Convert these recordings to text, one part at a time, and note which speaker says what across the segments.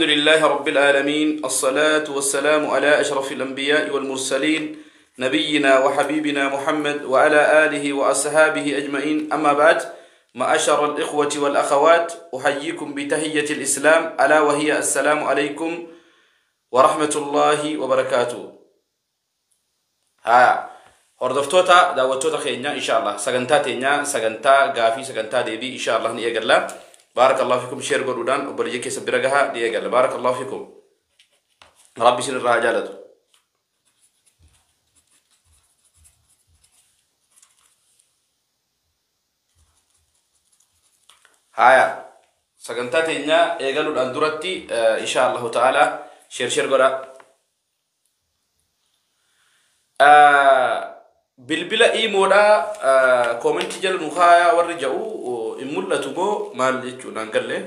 Speaker 1: الحمد لله رب العالمين، الصلاة والسلام على أشرف الأنبياء والمرسلين، نبينا وحبيبنا محمد وعلى آله وأصحابه أجمعين. أما بعد، معاشر الإخوة والأخوات، أحييكم بتحية الإسلام، ألا وهي السلام عليكم ورحمة الله وبركاته. ها hordoftoota daawwattoota keenya, insha Allah sagantaa teenya, sagantaa gaafii, sagantaa deebii, insha Allah ni eegalla. Baarakallahu fikum. Share godhuudhaan obboleeyya keessa bira gahaa. Ni eegalla. Baarakallahu fikum. Rabbi isin irraa haa jaalatu. Haya, sagantaa teenya eegaluudhaan duratti, insha Allahu ta'ala, share share godha. Bilbila iimoodha koomentii jala nu kaayaa warri ja'u hin mul'atu moo maal jechuudhaan galle?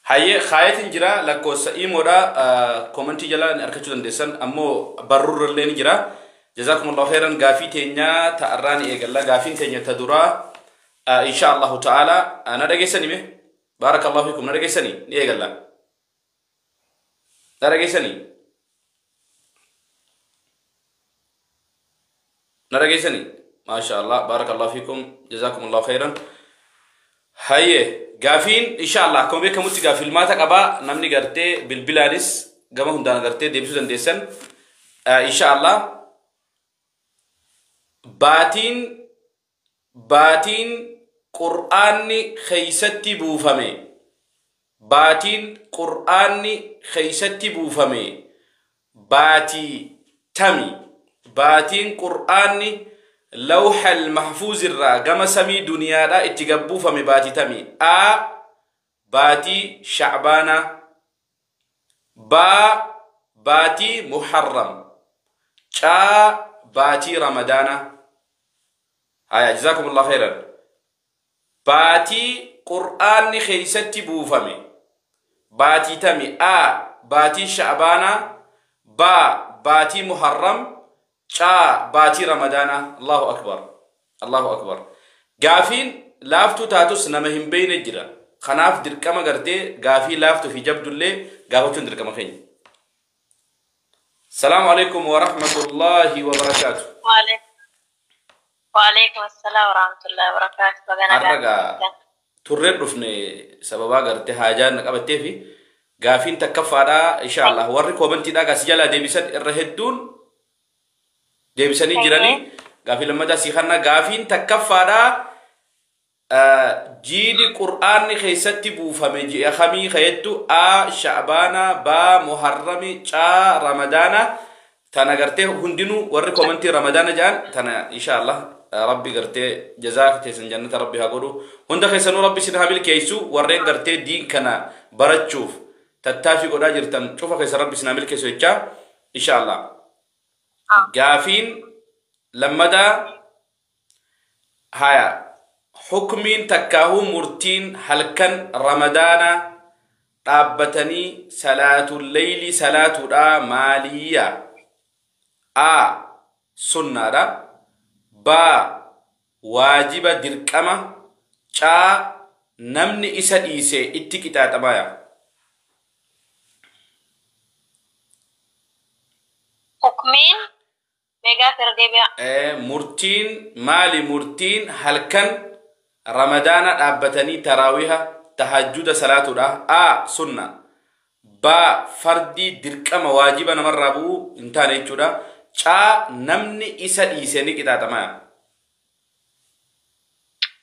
Speaker 1: Hayyee, kaayatiin jira lakkoofsa iimoodha koomentii jala ni argachuu dandeessan, ammoo barruurrallee ni jira. Jazakumullahu khairan. Gaafii teenya ta'arraa ni eegalla. Gaafiin teenya ta duraa, insha Allahu ta'ala, na dhageessani mee? Baarakallahu fikum. Na dhageessani? Ni eegalla. Na dhageessani? Na dhageessani? Maasha Allah, baarakallahu fikum, jazakumullahu khairan. Hayyee, gaafiin insha Allah akkuma beekamutti gaafii filmaata qabaa. Namni gartee bilbilaanis gama hundaan gartee deebisuu dandeessan, insha Allah. Baatiin qur'aanni keeysatti buufame, baatiin qur'aanni keeysatti buufame baatii tami? Baatiin qur'aanni lawxal mahfuuz irraa gama samii duniyaadhaa itti gabbuufame baatii tami? A, baatii shacbaana. Baa, baatii muharram. Caa, baatii ramadaana. Haya, jazakumullah khairan. Baatii qur'aanni keeysatti buufame baatii tami? A, baatii shacbaana. Baa, baatii muharram. Caa, baatii ramadaana. Allahu akbar, Allahu akbar. Gaafiin laaftuu taatus nama hin beeyne jira. Kanaaf dirqama gartee gaafii laaftuu fi jabdullee gaafachuun dirqama keenya. Salaamu alaikum wa rahmatullahi wa barakaatu.
Speaker 2: وعليكم السلام ورحمة الله وبركاته. Bagana
Speaker 1: Har'a turree dhufne sababaa gartee haajaan na qabattee fi gaafiin takkaffaadha, insha Allah. Warri koomentiidhaa gaasii jalaa deebisan irra hedduun deebisanii jiranii. Gaafii lammataa sii kanna. Gaafiin takkaffaadha, jiini qur'aanni keessatti buufame ji'a kamii kayettu? A, sha'baana. Ba, muharrami. Caa, ramadaana. Tana gartee hundinuu warri koomentii ramadaana jedhan tana, insha Allah. Rabbi gartee jazaa keessan jannata rabbi haa godhu. Hunda keessanuu rabbi isin haa milkeessu. Warreen gartee diin kana barachuuf tattaaffii godhaa jirtan cufa keessa rabbi isin haa milkeessu jechaa, insha Allah. Gaafiin lammadaa, haya, hukmiin takkaahuu murtiin halkan ramadaana dhaabbatanii salaatul leyli salaatuudha maaliyya? A, sunnaadha. B, waajiba dirqama. Caa, namni isa dhiise itti qixaaxamaya.
Speaker 2: Hukmiin meeqaa irra deebi'a?
Speaker 1: Murtiin maali? Murtiin halkan ramadaana dhaabbatanii taraawiha tahajjuda salaatuudha? A, sunna. B, fardii dirqama waajiba namarraa bu'uu hin taane jechuudha. Caa, namni isa dhiise ni qixaaxamaya.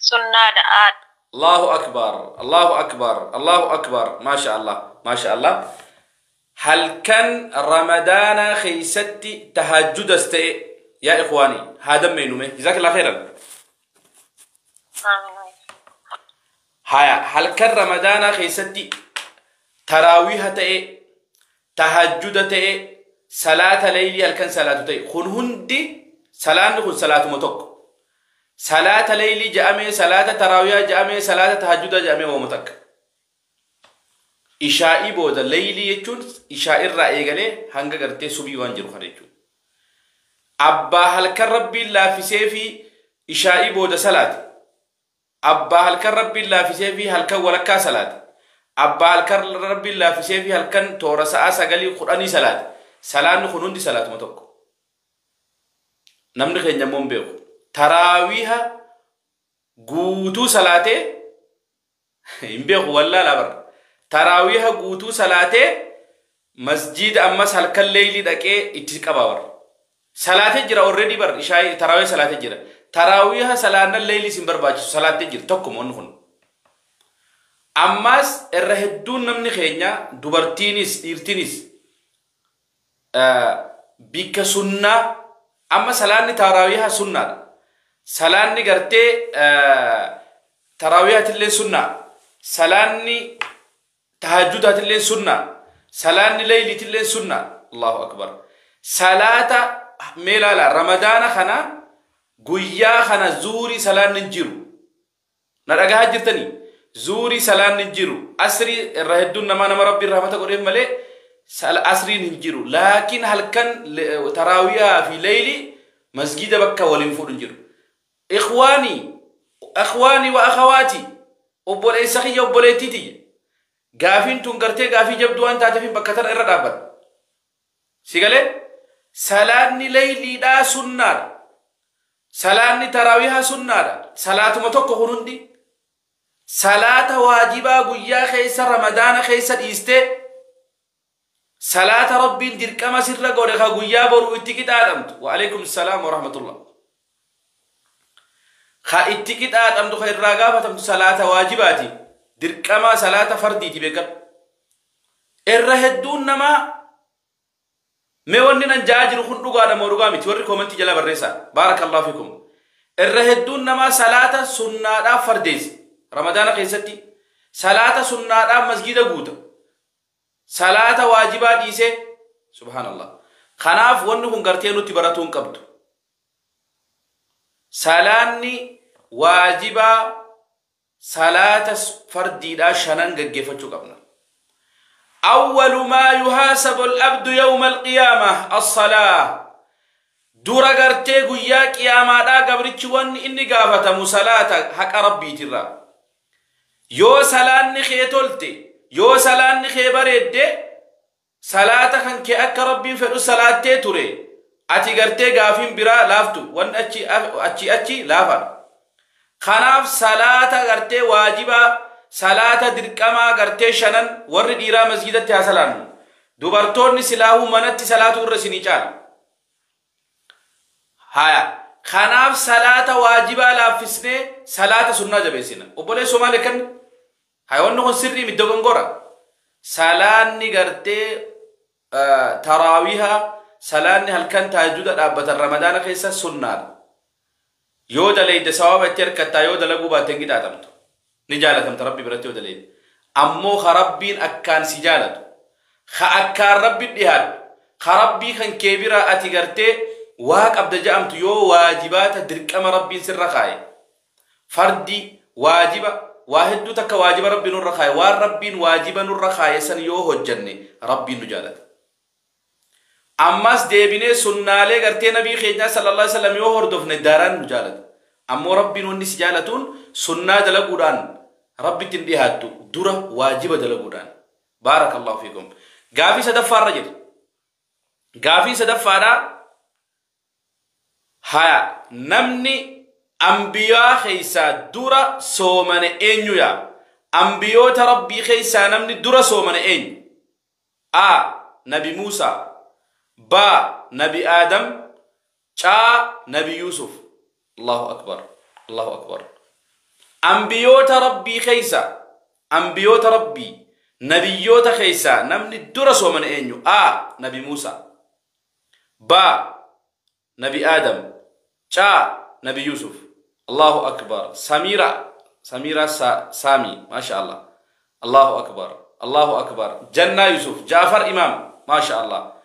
Speaker 2: Sunnaadha. Aadha.
Speaker 1: Allahu akbar, Allahu akbar, Allahu akbar. Maasha Allah, maasha Allah. Halkan ramadaana keeysatti tahajjudas ta'e, yaa ikhwaani, haa dammeenume. Jazakallah khairan.
Speaker 2: Amiin.
Speaker 1: Haya halkan ramadaanaa keessatti taraawiiha ta'e, tahajjuda ta'e, salaata leeylii halkan salaatu ta'e, kun hundi salaanni kun salaatuma tokko. Salaata leeylii ja'amee, salaata taraawiyaa ja'amee, salaata tahajjuda ja'amee waamuma takka. Ishaa'ii booda leeylii jechuun ishaa'irraa eegalee hanga gartee subii waan jiru kana jechuudha. Abbaa halkan rabbiin laaffisee fi ishaa'ii booda salaate. Abbaa halkan rabbiin laaffisee fi halkan walakkaa salaate. Abbaa halkan rabbiin laaffisee fi halkan toora sa'aa 9 10 salaate. Salaanni kun hundi salaatuma tokko. Namni keenya immoo hin beeku. Taraawiiha guutuu salaatee hin beeku wallaalaa bara. Taraawiiha guutuu salaatee masjiida ammas halkan leeylii dhaqee itti qaba bara. Salaatee jira already bar ishaa'ii taraawiiha salaatee jira. Taraawiiha salaannan leeylii sin barbaachisu salaattee jira tokkuma wanni kun. Ammas irra hedduun namni keenya dubartiinis dhiirtinis bikka sunnaa amma salaanni taraawiiha sunnaadha. Salaanni gartee taraawiihaatillee sunnaa. Salaanni tahajjudaatillee sunnaa. Salaanni leeyliitillee sunnaa. Allahu akbar. Salaata mee ilaala ramadaana kana guyyaa kana zuurii salaanni hin jiru. Na dhagahaa jirtanii? Zuurii salaanni hin jiru. Asrii irra hedduun namaa nama rabbiin rahmata godheef malee asriin hin jiru. Laakiin halkan taraawiyaa fi leeylii masgiida bakka waliin fuudhu hin jiru. Ikhwaanii, ikhwaanii wa akhawaati, obboleessa kiyya obboleettii tiyya. Gaafiin tun gartee gaafii jabduu waan taateef bakka tana irra dhaabbadha. Si galee? Salaanni leeyliidhaa sunnaadha. Salaanni taraawihaa sunnaadha. Salaatuma tokko kun hundi. Salaata waajibaa guyyaa keessa ramadaana keessa dhiistee salaata rabbiin dirqama sirra godhe ka guyyaa boruu itti qixaaxamtu. Wa alaikum salaam wa rahmatullah. Ka itti qixaaxamtu ka irraa gaafatamtu salaata waajibaati. Dirqama salaata fardiiti beekadhu. Irra hedduun namaa mee wanni nan ja'aa jiru kun dhugaadha moo dhugaa miti warri koomentii jala barreessaa. Baarakallahu fikum. Irra hedduun namaa salaata sunnaadhaaf fardeessa. Ramadaana keessatti salaata sunnaadhaaf masgiida guuta. Salaata waajibaa dhiisee subhaanallah. Kanaaf wanni kun gartee nutti baratuu hin qabdu. Salaanni waajibaa salaata fardiidhaa shanan gaggeeffachuu qabna. Awwalu maa yuhaasabu al-abdu yawma al-qiyaamah as-salaah. Dura gartee guyyaa qiyaamaadhaa gabrichi wanni inni gaafatamu salaata haqa rabbiitirraa. Yoo salaanni kee tolte, yoo salaanni kee bareedde, salaata kan kee akka rabbiin fedhu salaattee ture, ati gartee gaafiin biraa laaftu, wanni achi achi achi laafaadha. Kanaaf salaata gartee waajibaa, salaata dirqamaa gartee shanan warri dhiiraa masgiidatti haa salaannu. Dubartoonni silaahuu manatti salaatu irra isinii caala. Haya. Kanaaf salaata waajibaa laaffisnee salaata sunnaa jabeessina. Obboleessoo maal akkanni? Haya wanni kun sirrii miti dogongora. Salaanni gartee taraawiha salaanni halkan tahajjuda dhaabbatan ramadaana keessa sunnaadha. Yoo dalayde sawaaba itti harkattaa yoo dalaguu baatte hin qixaaxamtu. Ni jaalatamta rabbi biratti yoo dalayde. Ammoo ka rabbiin akkaan si jaalatu. Ka akkaan rabbi dhiyaatu. Ka rabbii kan kee bira ati gartee waa qabda ja'amtu yoo waajibaata dirqama rabbiin sirra kaaye. Fardi waajiba waa hedduu takka waajiba rabbiin nurra kaaye waan rabbiin waajiba nurra kaaye san yoo hojjanne rabbiin nu jaalata. Ammas deebinee sunnaalee gartee nabii keenyaa sallallahu alaihi wasallam yoo hordofne daran nu jaalata. Ammoo rabbiin wanni si jaalatuun sunnaa dalaguudhaan rabbitti hin dhiyaattu dura waajiba dalaguudhaan. Baarakallahu fiikum. Gaafii sadaffaarra jira. Gaafii sadaffaadhaa haya namni ambiyaa keessaa dura soomane eenyu yaa? Ambiyoota rabbii keessaa namni dura soomane eenyu? A. Nabi Muusaa. B. Nabi Aadam. C. Nabi Yuusuf. Allahu akbar. Allahu akbar. Ambiyoota rabbii keessa ambiyoota rabbii nabiyyoota keessaa namni dura soomane eenyu? A. Nabi Muusaa. B. Nabi Aadam. C. Nabi Yuusuf. Allahu akbar. Samiira Samiraa Saami, maasha Allah. Allahu akbar, Allahu akbar. Jannaa Yusuf, Jaafar Imaam, maasha Allah.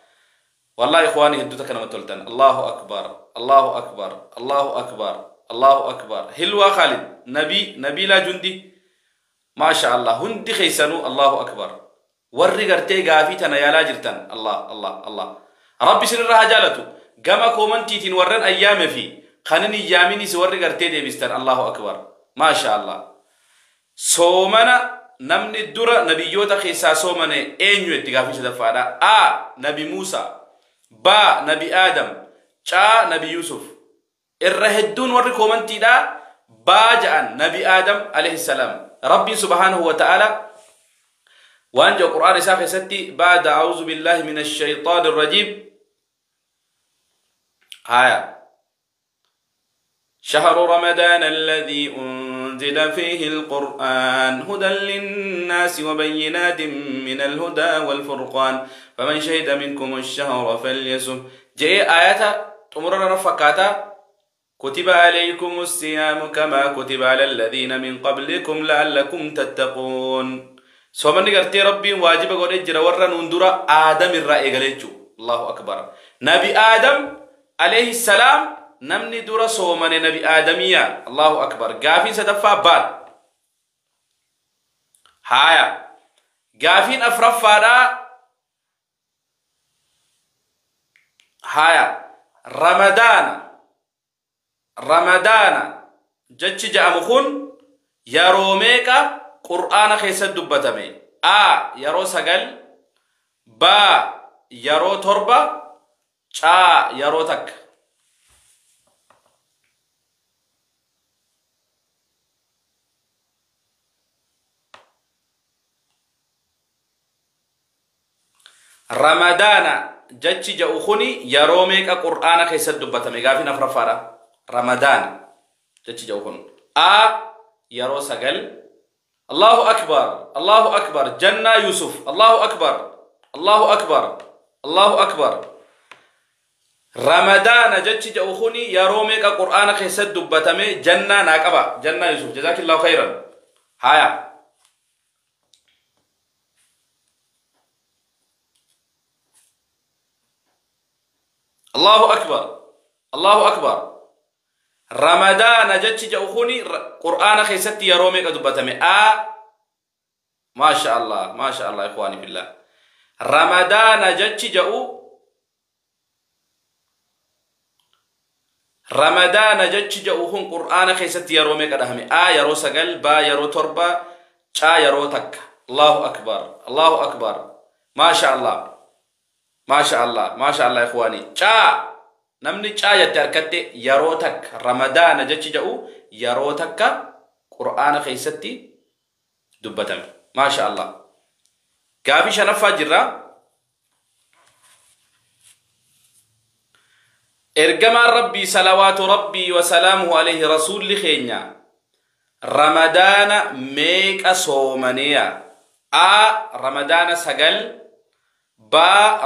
Speaker 1: Wallahi ikhwaani, hedduu takka namatti toltan. Allahu akbar, Allahu akbar, Allahu akbar, Allahu akbar. Hilwaa Khaalid, Nabii, Nabiilaa Jundi, maasha Allah. Hundi keessanuu Allahu akbar. Warri gartee gaafii tana yaalaa jirtan, Allah Allah Allah. Rabbi isinirraa haa jaalatu. Gama koomantiitiin warran ayyaame fi kanin iyyaaminis warri gartee deebistan, Allahu akbar. Maasha Allah. Soomana namni dura nabiyyoota keessaa soomane eenyu itti gaafii sadaffaadha. A. Nabi Muusaa. B. Nabi Aadam. C. Nabi Yusuf. Irra hedduun warri koomantiidha baa ja'an, Nabi Aadam alayhi salaam. Rabbiin subhaanahu wa ta'ala waan jedhu Qur'aana isaa keessatti, baada a'uuzu billaahi min ash-shaytaani rajiim. Haya. شهر رمضان الذي أنزل فيه القرآن هدى للناس وبينات من الهدى والفرقان فمن شهد منكم الشهر فليصم. جاء آيات تمرر رفقاتا: كتب عليكم الصيام كما كتب على الذين من قبلكم لعلكم تتقون. Soomanni gartee Rabbiin waajiba godhee jira warra nuun dura Aadam irraa eegalee jechuudha. Allahu akbar. Nabi Aadam alayhi salaam, namni dura soomane Nabi Aadamiya. Allahu akbar. Gaafiin sadaffaa baad. Haaya. Gaafiin afraffaadhaa. Haaya. Ramadaana. Ramadaana jechi ja'amu kun yeroo meeqa Qur'aana keessatti dubbatame? A. Yeroo 9. B. Yeroo 7. C. Yeroo 1. Ramadaana jechi ja'u kuni yeroo meeqa Qur'aana keessatti dubbatame? Gaafiin afraffaadha. Ramadaana jechi ja'u kun. A. Yeroo 9. Allahu akbar, Allahu akbar. Jannaa Yusuf, Allahu akbar, Allahu akbar, Allahu akbar. Ramadaana jechi ja'u kuni yeroo meeqa Qur'aana keessatti dubbatame? Jannaa naa qaba. Jannaa Yusuf, jazaakillahu khayran. Haya. Allahu akbar, Allahu akbar. Ramadaana jechi ja'u kuni Qur'aana keessatti yeroo meeqa dubbatame? A. Maasha Allah, maasha Allah, ikhwaani fillah. Ramadaana jechi ja'u, Ramadaana jechi ja'u kun Qur'aana keessatti yeroo meeqa dhahame? A. Yeroo 9. B. Yeroo 7. C. Yeroo 1. Allahu akbar, Allahu akbar. Maasha Allah, maasha Allah, maasha Allah, ikhwaani. C. Namni caa jette harkatte, yeroo 1. Ramadaana jechi ja'u yeroo 1 Qur'aana keessatti dubbatame. Maasha Allah. Gaafii shanaffaa jirra. Ergamaan Rabbii salawaatu Rabbii wa salaamuhu alayhi, rasuulli keenya Ramadaana meeqa soomaneeya? A. Ramadaana 9. B.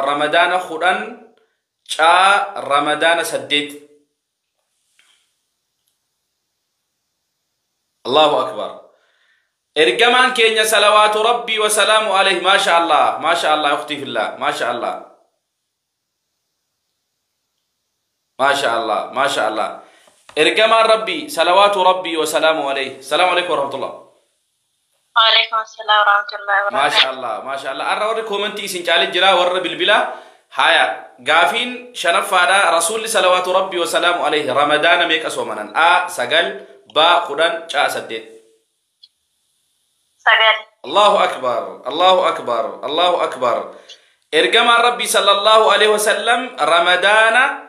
Speaker 1: Ramadaana 10. C. Ramadaana 8. Allahu akbar. Ergamaan keenya salawaatu Rabbii wa salaamu alayhi, maasha Allah, maasha Allah, ukhtii fillah, maasha Allah. Maasha Allah, maasha Allah. Ergamaan Rabbii salawaatu Rabbii wa salaamu alayhi. Salaamu alaykum wa rahmatullah.
Speaker 2: Waalaikum assalam wa rahmatullahi wa
Speaker 1: Maasha
Speaker 2: barakatuh.
Speaker 1: Allah, maasha Allah. Arra warri koomantii isin caalee jira, warra bilbilaa. Haya, gaafiin shanaffaadha. Rasuulli salawaatu Rabbii wa salaamu alayhi Ramadaana meeqa soomanan? A. 9. B. 10. C. 8.
Speaker 2: 9.
Speaker 1: Allahu akbar, Allahu akbar, Allahu akbar. Ergamaan Rabbii sallallahu alaihi wasallam Ramadaana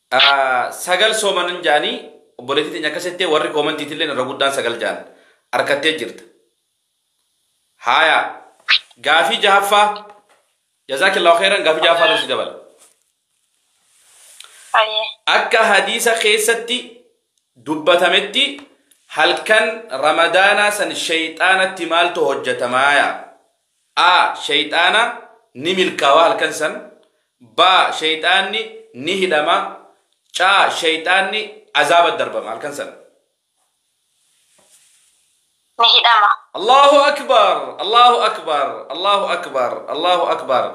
Speaker 1: 9 soomanan jaanii obboleettii teenya akkasitti, warri koomantiitillee irra guddaan 9 jaan harkattee jirta. Haya, gaafii jahaffaa, jazaakillahu khairan, gaafii jahaffaa si dabala.
Speaker 2: Hayyee.
Speaker 1: Akka hadiisa keessatti dubbatametti halkan Ramadaanaa san shayxaanatti maaltu hojjetamaaya? A. Shayxaana ni milkaawaa halkan san. B. Shayxaanni ni hidhama. C. Shayxaanni azaaba darbama halkan san.
Speaker 2: Ni hidhama.
Speaker 1: Allahu akbar, Allahu akbar, Allahu akbar, Allahu akbar.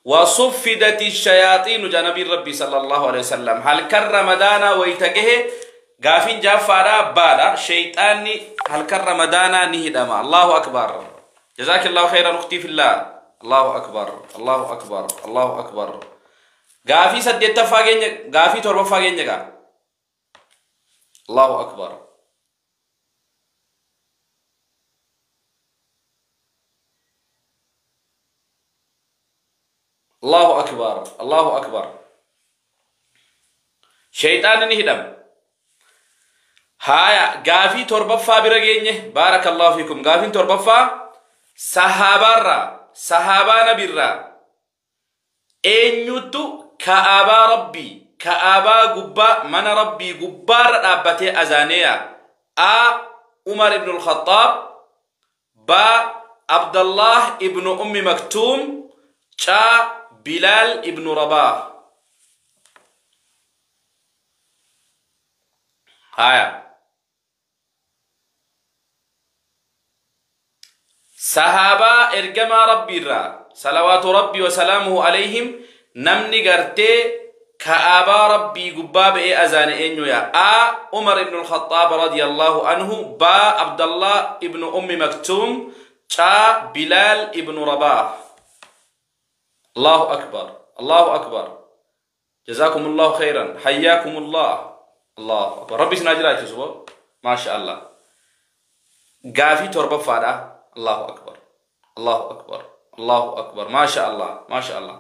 Speaker 1: وصفدت الشياطين جنبي ربي صلى الله عليه وسلم. هل كان رمضان ويتجه غافين جافارا بادا شيطاني هل كان رمضان نهدما. الله أكبر. جزاك الله خيرا أختي في الله. الله أكبر، الله أكبر، الله أكبر. غافي سديت فاجين غافي تورب فاجين جا. الله أكبر. الله أكبر، الله أكبر. شيطان نهدم. هايا غافي توربفا برغينه. بارك الله فيكم. غافي توربفا صحابة صحابة نبيرا اينيوتو كعبا ربي كعبا غبا من ربي غبار دابته ازانيا. ا عمر بن الخطاب، با عبد الله ابن ام مكتوم، چا بلال ابن رباح. هايا صحابة ارجما ربي را صلوات ربي وسلامه عليهم نمني غرتي كعبا ربي قباب اي ازان انيو يا. ا عمر ابن الخطاب رضي الله عنه، با عبد الله ابن ام مكتوم، چا بلال ابن رباح. الله أكبر، الله أكبر. جزاكم الله خيرا، حياكم الله. الله أكبر. ربي سناجرات يسوع ما شاء الله. غافي توربا فادا. الله أكبر، الله أكبر، الله أكبر. ما شاء الله، ما شاء الله.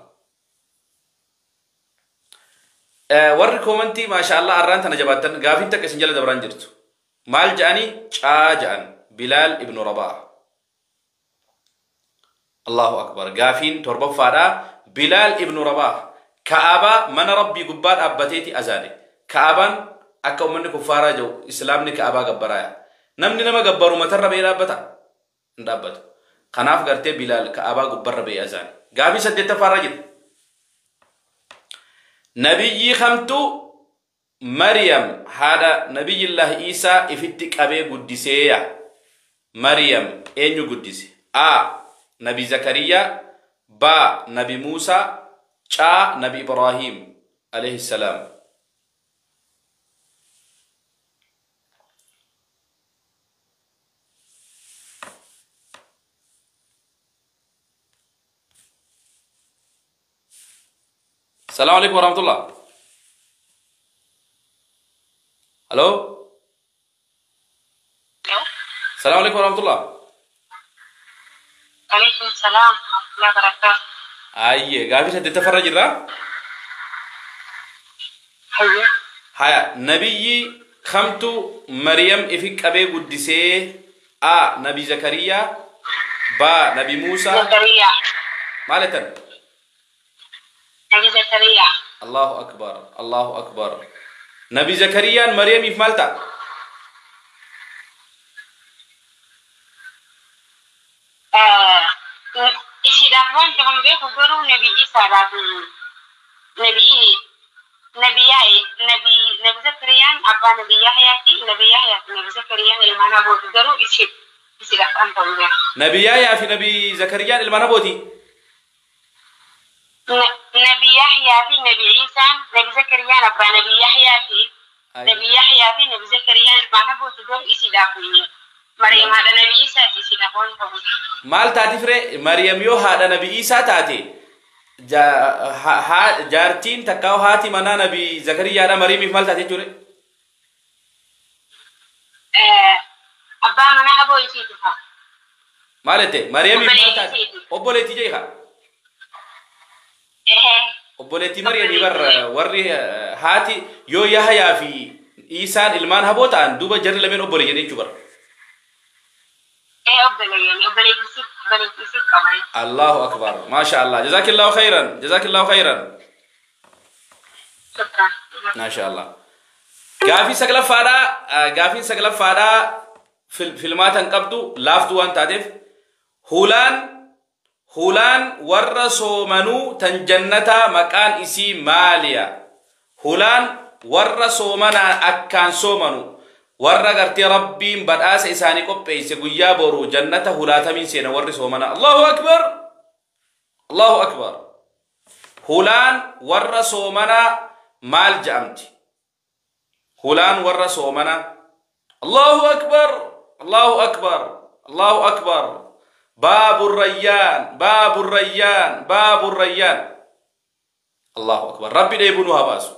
Speaker 1: ور كومنتي ما شاء الله أرانت أنا جبتن غافي تك سنجل دبران جرت. مال جاني جان بلال ابن رباح. الله أكبر. غافين توربا فادا بلال ابن رباح. كعبة من ربي قبار أبتيتي أزاني. كعبان أكو من كفارة جو إسلامني كعبة قبرايا. نمني نما قبرو متر بي رابطة رابطة. خناف قرتي بلال كعبة قبر بي أزاني. غافي سدت فرجت. نبي خمتو مريم هذا نبي الله عيسى إفتك أبي قدسية. مريم أنيو قدسي. آ نبي زكريا، با نبي موسى، چا نبي إبراهيم عليه السلام. السلام عليكم ورحمة الله. ألو. السلام عليكم ورحمة الله.
Speaker 2: عليكم السلام ورحمة الله وبركاته.
Speaker 1: أيه قافي تتفرج الرا؟
Speaker 2: أيوه.
Speaker 1: هيا نبي خمتو مريم إفك أبي قدسي. آ نبي زكريا، با نبي موسى.
Speaker 2: زكريا.
Speaker 1: مالتن؟
Speaker 2: نبي زكريا.
Speaker 1: الله أكبر، الله أكبر. نبي زكريا مريم إف مالتا؟
Speaker 2: Ishiidhaaf waan beeku garuu nabi Isaadhaaf nabi nabi nabi Zakariyaan abbaa nabi Yahyaati nabi Yahyaa fi nabi Zakariyaan ilmaan abooti garuu ishiidhaaf an ta'u beeku.
Speaker 1: Nabi Yahyaa fi nabi Zakariyaan ilmaan abooti.
Speaker 2: Nabi Yahyaa fi nabi Isaan nabi Zakariyaan abbaa nabi Yahyaa fi nabi Yahyaa fi nabi Zakariyaan ilmaan abooti garuu ishiidhaaf Maryam haadha nabi Isaati ishiidhaaf waan ta'u.
Speaker 1: Maal taati firee Maryam yoo haadha nabi Isaa taate jaartiin takkaa haati manaa nabi Zakariyaadha Maryamiif maal taate jechuudha?
Speaker 2: Abbaa manaa aboo isiiti haa.
Speaker 1: Maal jette Maryamiif maal taate? Obboleettii jee haa. Obboleettii Maryamii barra warri haati yoo Yahyaa fi Isaan ilmaan haboo ta'an duuba jarri lameen obboleeyyan jechuu bara. الله أكبر، ما شاء الله. جزاك الله خيرا، جزاك الله خيرا.
Speaker 2: شكرا.
Speaker 1: ما شاء الله. غافي سغلفادا غافي سغلفادا فيلمات قبضو لافتو وان تادف هولان هولان ور صومنو تنجنتا مكان اسي ماليا. هولان ور صومنا اكان صومنو Warra gartee Rabbiin badhaasa isaanii qopheesse guyyaa boruu jannata hulaatamiin seena warri soomana. Allahu akbar, Allahu akbar. Hulaan warra soomanaa maal je'amti? Hulaan warra soomanaa. Allahu akbar, Allahu akbar, Allahu akbar. Baabu Rayyaan, Baabu Rayyaan, Baabu Rayyaan. Allahu akbar. Rabbi dheebuu nu haa baasu.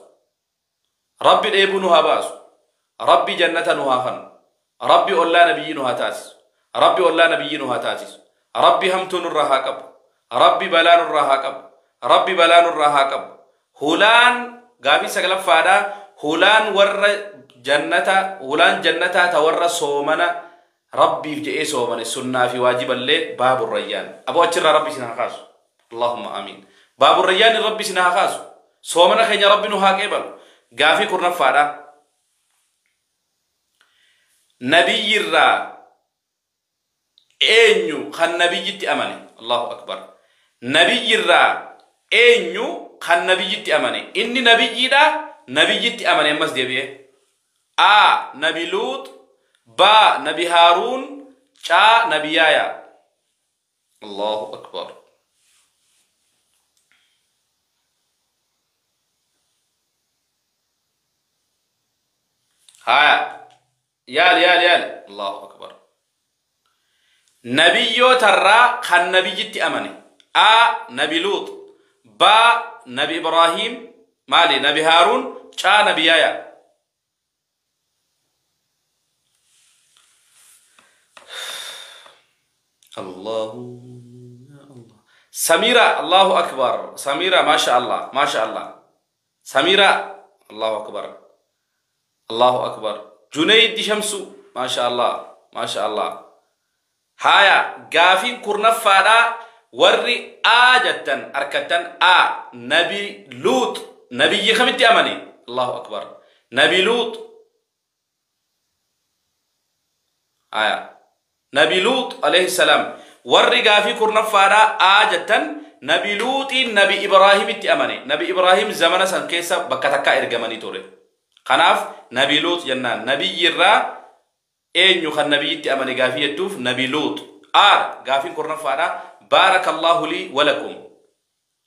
Speaker 1: Rabbi dheebuu nu haa baasu. Rabbi jannata nu haa kanu. Rabbi ollaa nabiyyi nu haa taasisu. Rabbi ollaa nabiyyi nu haa taasisu. Rabbi hamtuu nurraa haa qabu. Rabbi balaa nurraa haa qabu. Rabbi balaa nurraa haa qabu. Hulaan gaafii sagalaffaadha. Hulaan warra jannata, hulaan jannataa ta warra soomana Rabbiif je'ee soomane, sunnaa fi waajiballee, Baabu Rayyaan. Aboo, achirraa Rabbi isin haa kaasu. Allahumma amiin. Baabu Rayyaan, Rabbi isin haa kaasu. Soomana keenya Rabbi nu haa qeebalu. Gaafii 10ffaadha. Nabiyyirraa eenyu kan nabiyyitti amane? Allahu akbar. Nabiyyirraa eenyu kan nabiyyitti amane? Inni nabiyyiidha, nabiyyitti amane ammas deebi'e. A. Nabi Luut. B. Nabi Haaruun. C. Nabi Yaaya. Allahu akbar. Haya, yaali, yaali, yaali. Allahu akbar. Nabiyyootarraa kan nabiyyitti amane. A. Nabi Luut. B. Nabi Ibraahim, maali, Nabi Haaruun. C. Nabi Yaaya. Allahu ya Allah. Samira, Allahu akbar. Samira, masha Allah, masha Allah. Samira, Allahu akbar, Allahu akbar. Junayd Shamsu, masha Allah, masha Allah. Haya, gaafiin 10ffaadha. Warri A jettan harkattan. A, Nabi Luut. Nabiyyi kamitti amane? Allahu akbar. Nabi Luut. Haya, Nabi Luut alayhi salaam. Warri gaafii 10ffaadha A jettan, Nabi Luuxiin Nabi Ibraahimitti amane. Nabi Ibraahim zamana san keessa bakka takkaa ergamanii ture. Kanaaf Nabi Luut jennaan. Nabiyyirraa eenyu kan nabiyyitti amane gaafii jettuuf, Nabi Luut A gaafiin 10ffaadha. Baarakallahu lii walakum.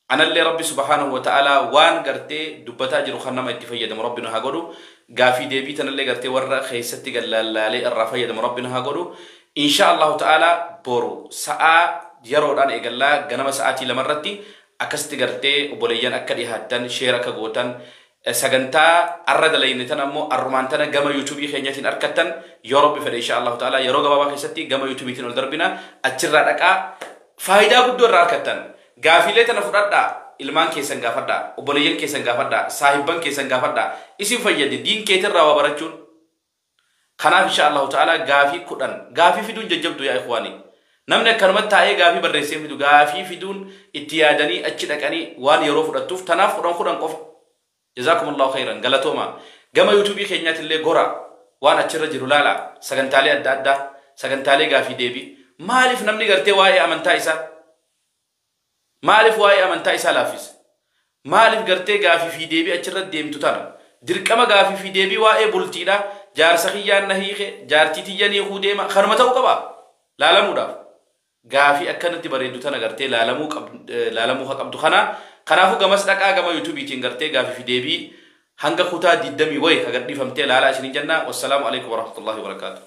Speaker 1: Anallee Rabbi subhaanahu wa ta'ala waan gartee dubbataa jiru kan nama itti fayyadamu Rabbi nu haa godhu. Gaafii deebii tanallee gartee warra keessatti gallaalaalee irraa fayyadamu Rabbi nu haa godhu. Insha Allahu ta'ala, boru sa'aa yeroodhaan eegallaa, ganama sa'aatii 2 irratti. Akkasitti gartee obboleeyyan akka dhihaattan, share akka gootan, sagantaa arra dalayne tan ammoo arrumaan tana gama YouTubeii keenyatiin arkattan, yoo Rabbi fedhe. Insha Allahu ta'ala, yeroo gabaabaa keessatti gama YouTubeiitiin ol darbina. Achirraa dhaqaa, faayidaa guddoo irraa arkattan. Gaafiilee tana fudhadhaa, ilmaan keessan gaafadhaa, obboleeyyan keessan gaafadhaa, saahibban keessan gaafadhaa. Isin fayyade diin keetirraa waa barachuun. Kanaaf insha Allahu ta'ala, gaafii 10, gaafii fiduun jajjabdu, yaa ikhwaanii. Namni akkanumatti taa'ee gaafii barreessee fidu, gaafii fiduun itti yaadanii achi dhaqanii waan yeroo fudhattuuf, tanaaf 10 10 qofa. Jazaakumullahu khairan, galatooma. Gama YouTubeii keenyaatillee gora, waan achirra jiru laala. Sagantaalee adda addaa, sagantaalee gaafii deebii. Maaliif namni gartee waa'ee amantaa isaa, maaliif waa'ee amantaa isaa laaffisa? Maaliif gartee gaafii fi deebii achirra deemtu tana? Dirqama gaafii fi deebii waa'ee bultiidha. Jaarsa kiyyaan na hiike, jaartii tiyyan hiikuu deema, kanuma ta'uu qaba laalamuudhaaf. Gaafii akkanatti bareeddu tana gartee laalamuu haa qabdu kana. Kanaafuu gamas dhaqaa, gama YouTubeiitiin gartee gaafii fi deebii hanga kutaa 20 wayi ka gadhiifamtee laalaa isiniin jenna. Wassalaamu alaikum warahmatullahi wabarakaatu.